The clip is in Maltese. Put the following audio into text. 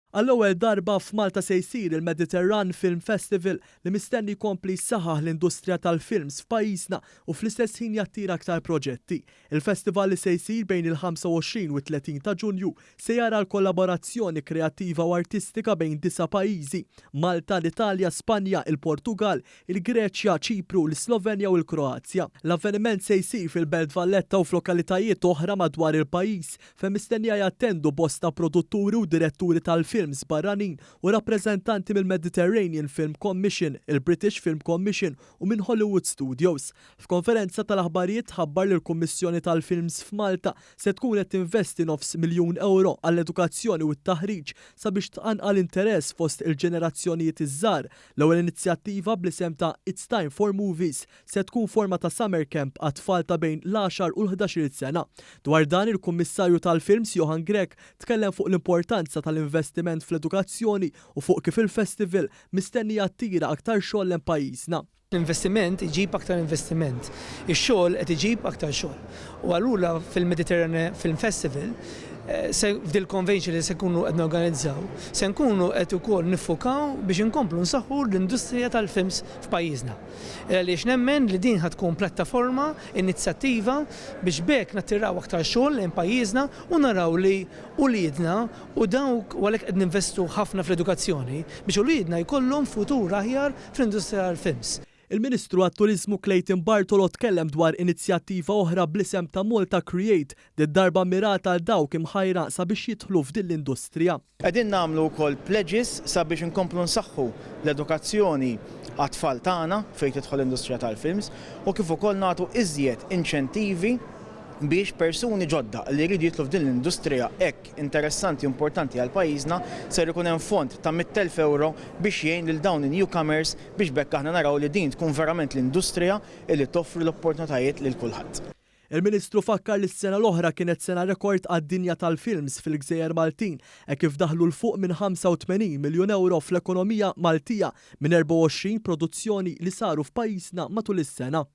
Għall-ewwel darba f'Malta se jsir il-Mediterran Film Festival li mistenni jkompli jsaħħaħ l-industrija tal-films f'pajjiżna u fl-istess ħin jattira aktar proġetti. Il-festival li se jsir bejn il-25 u t-30 ta' Ġunju se jara l-kollaborazzjoni kreattiva u artistika bejn disa' pajjiżi, Malta, l-Italja, Spanja, il-Portugall, il-Greċja, Ċipru, l-Islovenja u l-Kroazja. L-avveniment se jsir fil-Belt Valletta u f'lokalitajiet oħra madwar il-pajjiż fejn mistennija jattendu bosta produtturi u diretturi tal-films barranin u rappreżentanti mill-Mediterranean Film Commission, il-British Film Commission u minn Hollywood Studios. F'konferenza tal-aħbarijiet tħabbar li l-Kummissjoni tal-Films f'Malta se tkun qed tinvesti nofs miljun ewro għall-edukazzjoni u t-taħriġ sabiex tqanqal interess fost il-ġenerazzjonijiet iż-żgħar. L-ewwel inizjattiva bl-isem ta' It's Time for Movies se tkun forma ta' summer camp għat-tfal ta' bejn l-għaxar u l-ħdax-il sena. Dwar dan, il-Kummissarju tal-Films Johann Grech tkellem fuq l-importanza tal-investiment fl-edukazzjoni u fuq kif il-festival mistenni jattira aktar xogħol lejn pajjiżna. L-investiment iġib aktar investiment. Ix-xogħol qed iġib aktar xogħol. U allura fil-Mediterranean Film Festival, se f'dil-convention li se nkunu qed norganizzaw, se nkunu qed ukoll niffukaw biex inkomplu nsaħħu l-industrija tal-films f'pajjiżna. Għaliex nemmen li din ħa tkun plattaforma, inizjattiva biex b'hekk nattiraw aktar xogħol lejn pajjiżna u naraw li uliedna u dawk, u għalhekk qed ninvestu ħafna fl-edukazzjoni, biex uliedna jkollhom futur aħjar fl-industrija tal-films. Il-Ministru għat-Turiżmu Clayton Bartolo tkellem dwar inizjattiva oħra bl-isem ta' Malta Create, did-darba mirata għal dawk imħajra sabiex jidħlu f'din l-industrija. Qegħdin nagħmlu wkoll pledges sabiex inkomplu nsaħħu l-edukazzjoni għat-tfal tagħna fejn tidħol l-industrija tal-films u kif ukoll nagħtu iżjed inċentivi biex persuni ġodda li jridu jidħlu f'din l-industrija hekk interessanti u importanti għal pajjiżna ser ikun hemm fond ta' 100,000 ewro biex jgħin lil dawn in-newcomers biex b'hekk aħna naraw li din tkun verament l-industrija li toffri l-opportunitajiet lil kulħadd. Il-Ministru fakkar li s-sena l-oħra kienet sena rekord għad-dinja tal-films fil-gżejjer Maltin hekk kif daħlu 'l fuq minn 85 miljun ewro fl-ekonomija Maltija minn 24 produzzjoni li saru f'pajjiżna matul is-sena.